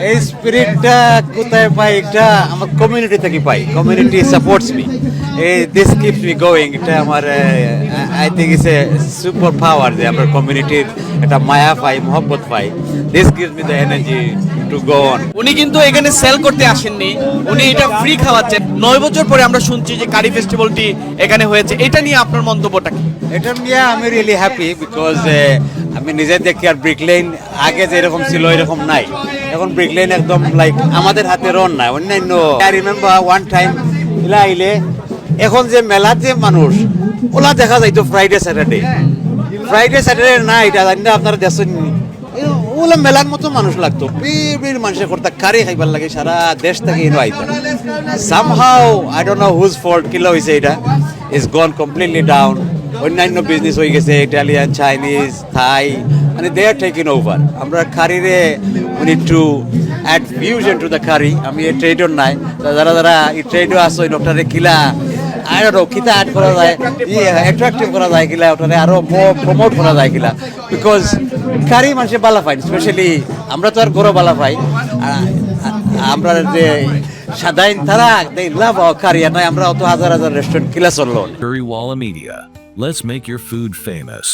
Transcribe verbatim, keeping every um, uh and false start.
এই স্পিরিটটা কোথায় পাই? এটা আমার কমিউনিটি থেকে পাই। Community supports me. এই this keeps me going. এটা আমার, I think it's a super power যে আমরা কমিউনিটির একটা মায়া পাই, মহব্বত পাই। This gives me the energy to go on. উনি কিন্তু এখানে সেল করতে আসেননি, উনি এটা ফ্রি খাওয়াচ্ছেন। নয় বছর পরে আমরা শুনছি যে কারি ফেস্টিভ্যালটি এখানে হয়েছে, এটা নিয়ে আপনার মন্তব্যটা কি? এটা নিয়ে আমি রিয়েলি হ্যাপি, বিকজ আমি নিজে দেখি আর ব্রিক লেন আগে যেরকম ছিল এরকম নাই। এখন ব্রিক লেন একদম লাইক আমাদের হাতে রন না, অন্যান্য। আই রিমেম্বার ওয়ান টাইম ইলা আইলে এখন যে মেলার যে মানুষ, ওলা দেখা যাইতো Friday Saturday, Friday Saturday night. আর জানি না আপনারা দেখছেন নি, ওলা মেলার মতো মানুষ লাগতো, ভিড় ভিড় মানুষের করতা কারি খাইবার লাগে সারা দেশ থেকে এনে আইতা। Somehow I don't know whose fault, কিলা হইছে এটা, is gone completely down. অন্যান্য বিজনেস হয়ে গেছে, ইটালিয়ান, চাইনিজ, থাই, মানে they are taking over. আমরা কারিরে we need to add fusion to the curry. আমি এই ট্রেডর নাই, তা যারা যারা এই ট্রেডও আসো, ডক্টরে কিলা আই ডোন্ট নো কিতা অ্যাড করা যায়, ই অ্যাট্রাকটিভ করা যায় কিলা, ওটারে আরো মোর প্রমোট করা যায় কিলা, বিকজ কারি মানুষে বালা পাইন, স্পেশালি আমরা তো আর গরো বালা পাই। আর, আর আমরা যে সাদাইন তারা they love our curry, আর নাই আমরা অত হাজার হাজার রেস্টুরেন্ট কিলা চললো। Currywalla Media. Let's make your food famous.